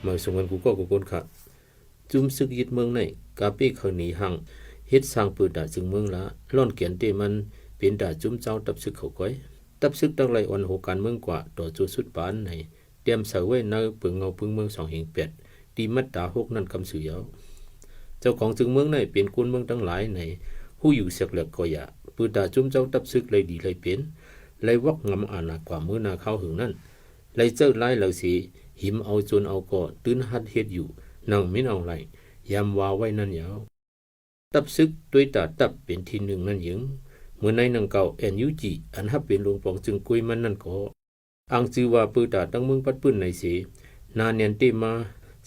ມາສົ່ງກັນກູ່ກໍກູ່ຄົນຂະ ຈຸ້ມຊຶກຍຶດເມືອງໃນ ກາເປ້ເຂົາໜີຫ່າງ ເຮັດສ້າງເປີດຕາເຊິ່ງເມືອງລະ ລ້ອນແກ່ນເຕມັນ ເປັນຕາຈຸ້ມເຈົ້າຕັບຊຶກເຂົາກ້ອຍ. ຕັບຊຶກຕັກໄລ່ອ່ອນໂຫການເມືອງກວ່າ ຕໍ່ໂຈສຸດປານໃນ ຕຽມໃສ່ໄວ້ໃນເປິງເງົາປຶ້ງເມືອງສອງເຮງແປດ ທີ່ມາດຕາຫົກນັ້ນກຳຊື່ເຍົາ. ເຈົ້າຂອງເຊິ່ງເມືອງໃນ ເປັນກຸນເມືອງທັງຫຼາຍໃນ ຮູ້ຢູ່ເສກແຫຼກກໍຢ່າ ເປີດຕາຈຸ້ມເຈົ້າຕັບຊຶກໄລ່ດີໄລ່ເປັນ ໄລ່ວັກງຳອານາກວ່າເມື່ອນາຄາວເຫິງນັ້ນ ໄລ່ເຈີລາຍເຫຼົ່າເສ ຫິມເອົາໂຈນເອົາກໍ ຕື່ນຫັດເຮັດຢູ່ ໜັງເມັນອອງໄລ່ ຍາມວ່າໄວ້ນັ້ນເຍົາ. ຕັບຊຶກ ດ້ວຍຕາຕັບເປັນທີໜຶ່ງນັ້ນເຍີງ. ເມື່ອໃນໜັງເກົ່າ ເອັນຢູຈີ ອັນຮັບເປັນຫຼວງປອງຈຶ່ງກ້ວຍມັນນັ້ນກໍ ອ້າງຊື່ວ່າເປີດຕາຕັ້ງເມືອງປັດປືນໃນເສ ໜາແໜ້ນເຕມາ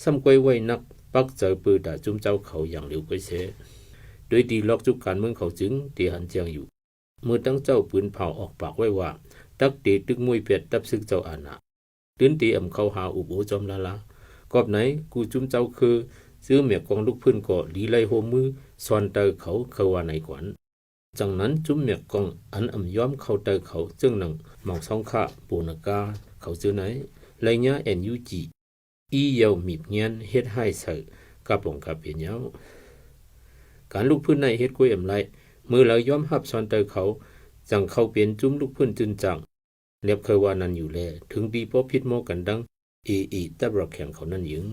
ຊ້ຳກ້ອຍໄວ້ໜັກ ປັກໃຈເປີດຕາຈຸ້ມເຈົ້າເຂົາຢ່າງຫຼຽວກ້ອຍແຊ ໂດຍທີ່ລອກຈຸກການເມືອງເຂົາຈຶ່ງເຕຫັນແຈ້ງຢູ່. ເມື່ອຕັ້ງເຈົ້າປືນເຜົາອອກປາກໄວ້ວ່າ ຕັກເຕຕຶກມວຍແປດຕັບຊຶກເຈົ້າອານາ ຕື່ນເຕອຳເຂົ້າຫາອຸບໂອ້ຈອມລາລາ. ກອບໃນ ກູ່ຈຸ້ມເຈົ້າຄື ເຈີແໝກກອງລຸກພື້ນກໍລີໄລ່ໂຮມມື ຊ່ອນເຕີເຂົາ ເຂົາວ່າໃນກວນ. ຈັ່ງນັ້ນ ຈຸ້ມແໝກກອງອັນອຳຍອມເຂົ້າເຕີເຂົາ ເຊິ່ງໜັງ ມັງຊອງຄາ ໂປນາກາ ເຂົາເຈີໃນ ໄລ່ຍາເອັນຢູຈີ ອີ່ເຍົາໝີບງຽນ ເຮັດຮ້າຍໃສ່ກາປອງກາເປັນເຍົາ. ການລຸກພື້ນໃນເຮັດກ້ວຍອຳໄລ ເມື່ອລາວຍອມຮັບຊ່ອນເຕີເຂົາ ຈັ່ງເຂົ້າເປັນຈຸ້ມລຸກພື້ນຈືນຈາງ ແລບເຄີຍວ່ານັ້ນຢູ່ແລ ເຖິງດີພໍຜິດໝໍກັນດັ່ງ ເອເອ ຕັບຣະແຂງເຂົານັ້ນເຍີງ.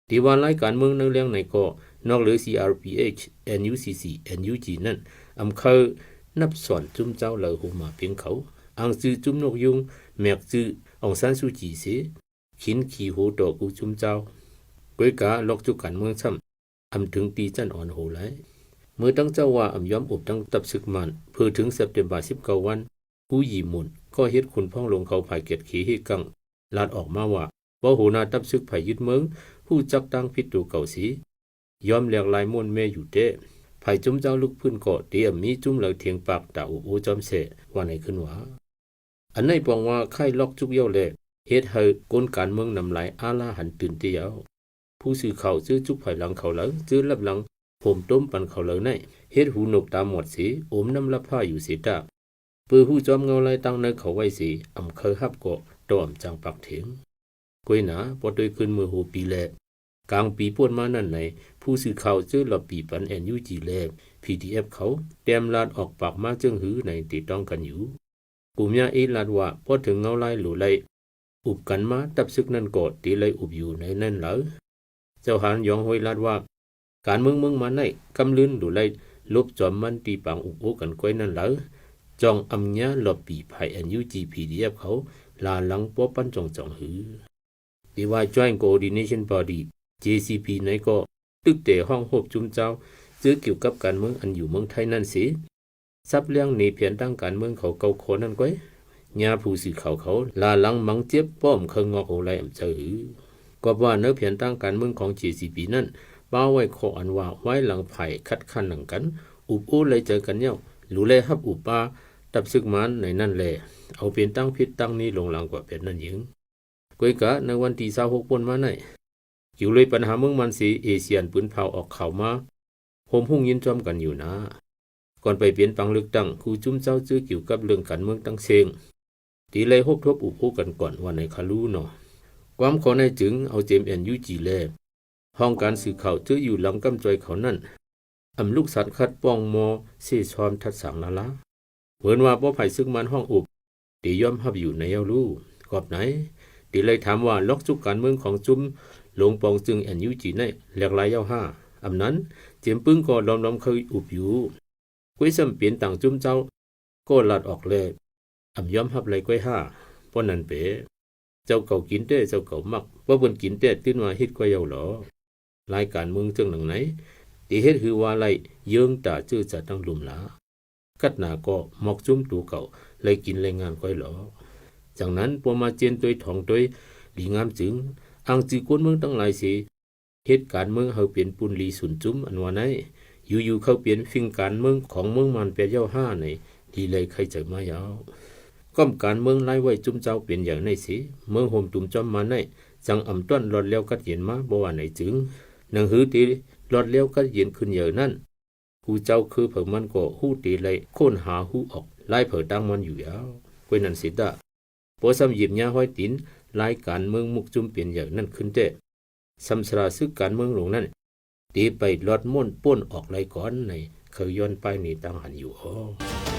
ທີ່ວ່າລາຍການເມືອງໃນແລງໃນກໍ ນອກເຫຼືອ ຊີອາຣ໌ພີເອັດ ເອັນຢູຊີຊີ ເອັນຢູຈີ ນັ້ນ ອຳເຄີຍນັບຊ່ອນຈຸ້ມເຈົ້າເຫຼົ່າໂຮມາເປັນເຂົາ ອ້າງຊື່ຈຸ້ມນົກຍຸງ ແໝກຈື່ ອອງຊານຊູຈີເສ ຂີນຂີ່ໂຫຕໍ່ກູ່ຈຸ້ມເຈົ້າ. ກວຍກາລອກຈຸກການເມືອງຊ້ຳ ອຳເຖິງຕີຈັ່ນອ່ອນໂຫໄລ. ເມື່ອຕັ້ງເຈົ້າວ່າອຳຍອມອົບຕັ້ງຕັບຊຶກມານ ເພີເຖິງເຊັບເຕັມເບີສິບເກົ້າວັນ ກູ່ຢີໝູນ ກໍເຮັດຂຸນພ້ອງຫຼວງເຂົາພາຍແກດເຂເຮກັງ ລາດອອກມາວ່າ ບໍ່ໂຫໜ້າຕັບຊຶກໃຜຍຶດເມືອງ ຮູ້ຈັກຕ່າງຜິດໂຕເກົ່າເສ ຍອມແຫຼກລາຍມ້ວນແມ່ຢູ່ແທ້. ໃຜຈຸ້ມເຈົ້າລຸກພື້ນກໍ ເຕອຳມີຈຸ້ມເຫຼົ່າທຽງປາກຕາອຸບໂອ້ຈອມແຊ ວ່າໃນຂຶ້ນວ່າ. ອັນໃນປອງວ່າຄ້າຍລອກຈຸກເຍົາແລ ເຮັດໃຫ້ກົນການເມືອງນຳລາຍອາລາຫັນຕື່ນເຕເຍົາ. ຜູ້ສື່ຂ່າວເຈີຈຸກພາຍຫຼັງເຂົາເລີຍ ເຈີລັບຫຼັງໂຮມຕົ້ມປັນເຂົາເລີຍໃນ ເຮັດຫູນົກຕາໝອດເສ ອົມນ້ຳລັບຜ້າຢູ່ເສຕາ ເປີຮູ້ຈອມເງົາລາຍຕັ້ງໃນເຂົາໄວ້ເສ ອຳເຄີຍຮັບເກາະຕໍ່ອຳຈາງປາກເທງ. ກວຍໜາ ພໍຕົວຄືນເມື່ອຫົວປີແລ ກາງປີປ່ວນມານັ້ນໃນ ຜູ້ສື່ຂ່າວເຈີລອບປີປັນ ເອັນຢູຈີ ແລ ພີດີເອັຟ ເຂົາ ແຕ້ມລາດອອກປາກມາເຈີງຫືໃນເຕຕ້ອງກັນຢູ່. ປູມຍາເອລາດວ່າ ພໍເຖິງເງົາລາຍໂຫຼໄລ ອຸບກັນມາ ຕັບຊຶກນັ້ນກໍເຕໄລ່ອຸບຢູ່ໃນນັ້ນເລີຍ. ເຈົ້າຫານຢອງໂຮຍລາດວ່າ ການເມືອງເມືອງມານໃນ ກຳລື່ນໂຫຼໄລ ຫຼົບຈອມມັນຕີປາງອຸບໂອ້ກັນກ້ອຍນັ້ນເລີຍ ຈ່ອງອຳຍາລອບປີພາຍ ເອັນຢູຈີ ພີດີເອັຟ ເຂົາ ລາຫຼັງປໍປັ່ນຈ່ອງຈອງຫື. ທີ່ວ່າ ຈອຍໂຄອໍດີເນຊັນບອດີ້ ເຈຊີບີ ໃນກໍ ຕຶກແຕ່ຮ້ອງໂຮບຈຸ້ມເຈົ້າ ເຈີກ່ຽວກັບການເມືອງອັນຢູ່ເມືອງໄທນັ້ນເສ ສັບລຽງເນແຜນທາງການເມືອງເຂົາເກົ້າຂໍ້ນັ້ນກ້ອຍ. ຍາຜູ້ສື່ຂ່າວເຂົາ ລາຫຼັງມັງເຈັບປ້ອມເຄີງງອກໂອໄລອຳເຈີຫື. ກອບວ່າໃນແຜນທາງການເມືອງຂອງ ເຈຊີບີ ນັ້ນ ປະໄວ້ຂໍ້ອັນວ່າ ວາຍຫຼັງຝ່າຍຄັດຄ້ານໜັງກັນ ອຸບໂອ້ໄລ່ເຈີກັນເຍົາ ໂຫຼໄລຮັບອຸບປາ ຕັບຊຶກມານໃນນັ້ນແລ ເອົາເປັນຕັ້ງຜິດຕັ້ງນີ້ລົງລາງກວ່າແປດນັ້ນເຍີງ. ກວຍກາ ໃນວັນທີຊາວຫົກ ປົນມາໃນ ກ່ຽວເລີຍປັນຫາເມືອງມານເສ ເອເຊຍນປືນເຜົາອອກຂ່າວມາ ໂຮມຮຸ່ງຍິນຈອມກັນຢູ່ນາ. ກ່ອນໄປເປັນປັງເລືອກຕັ້ງ ຄູຈຸ້ມເຈົ້າຈື່ກ່ຽວກັບເລື່ອງການເມືອງຕັ້ງເສັງ ທີ່ໄດ້ຮົບທົບອຸບໂອ້ກັນກ່ອນວ່າໃນຄາລູເນາະ. ຄວາມຂໍ້ໃນຈຶ່ງເອົາເຈມ ເອັນຢູຈີ ແລ ຫ້ອງການສື່ຂ່າວຈື່ຢູ່ຫຼັງກຳຈອຍເຂົານັ້ນ ອຳລຸກສັດຂັດປ້ອງມໍ່ເຊຊອມທັດສາງລາລາ. ເໝືອນວ່າບໍ່ໃຜຊຶກມານຮ້ອງອຸບ ເຕຍອມຮັບຢູ່ໃນເຍົາລູ. ກອບໃນ ເຕໄລ່ຖາມວ່າລັອກຈຸກການເມືອງຂອງຈຸມຫຼົງປອງຈຶ່ງ ເອັນຢູຈີ ໃນແຫຼກລາຍເຍົາຫ້າ. ອຳນັ້ນ ເຈມປຶ້ງກໍລອມໆເຄີຍອຸບຢູ່. ກວຍຊ້ຳເປັນຕ່າງຈຸມເຈົ້າ ກໍລາດອອກແລ ອຳຍອມຮັບໄລ່ກວຍຫ້າ. ປ້ອນນັ້ນເປ ເຈົ້າເກົ່າກິນແຕ້ ເຈົ້າເກົ່າມັກ ວ່າເພິ່ນກິນແຕ້ ຕື່ນວ່າເຮັດກວຍເຍົາຫຼໍ. ລາຍການເມືອງເຊິ່ງໜັງໃນ ເຕເຮັດຫືວ່າໄລ່ເຍີງຕາເຈີຈາຕັ້ງລຸ່ມລາ ກັດໜາກໍໝອກຈຸມໂຕເກົ່າ ໄລ່ກິນໄລ່ງານກວຍຫຼໍ. ຈັ່ງນັ້ນ ປົວມາເຈນໂຕຍທອງໂຕຍ ດີງາມຈຶ່ງ ອ້າງຈື່ກົນເມືອງທັງຫຼາຍເສ ເຮັດການເມືອງໃຫ້ເປັນປຸນລີສູນຈຸມອັນວ່າໃນ ຢູ່ໆເຂົ້າເປັນຟິງການເມືອງຂອງເມືອງມານແປດເຍົາຫ້າໃນ ລີໄລໄຄໃຈມາເຍົາ. ກ້ອມການເມືອງລາຍໄວ້ຈຸມເຈົ້າເປັນໃຫຍ່ໃນເສ ເມືອງໂຮມຕຸມຈອມມາໃນ ຈັ່ງອຳຕ້ອນລອດແລ້ວກັດເຢັນມາ ບໍ່ວ່າໃນຈຶ່ງ ໜັງຫືເຕລອດແລ້ວກັດເຢັນຂຶ້ນໃຫຍ່ນັ້ນ ຄູເຈົ້າຄືເຜີມັນກໍຮູ້ເຕໄລ່ຄົ້ນຫາຮູ້ອອກ ລາຍເຜີຕາງມັນຢູ່ເຍົາ. ກວຍນັ້ນເສດາ ປົວຊ້ຳຫຍິບຍາຫ້ອຍຕີນ ລາຍການເມືອງມຸກຈຸມເປັນໃຫຍ່ນັ້ນຂຶ້ນແຕ້ ຊຳຊະລາຊຶກການເມືອງຫຼວງນັ້ນ ເຕໄປລອດມ້ວນໂປ້ນອອກໄລ່ກ່ອນໃນ ເຄີຍຍ້ອນປ້າຍນີ້ຕ່າງຫັນຢູ່ອໍ.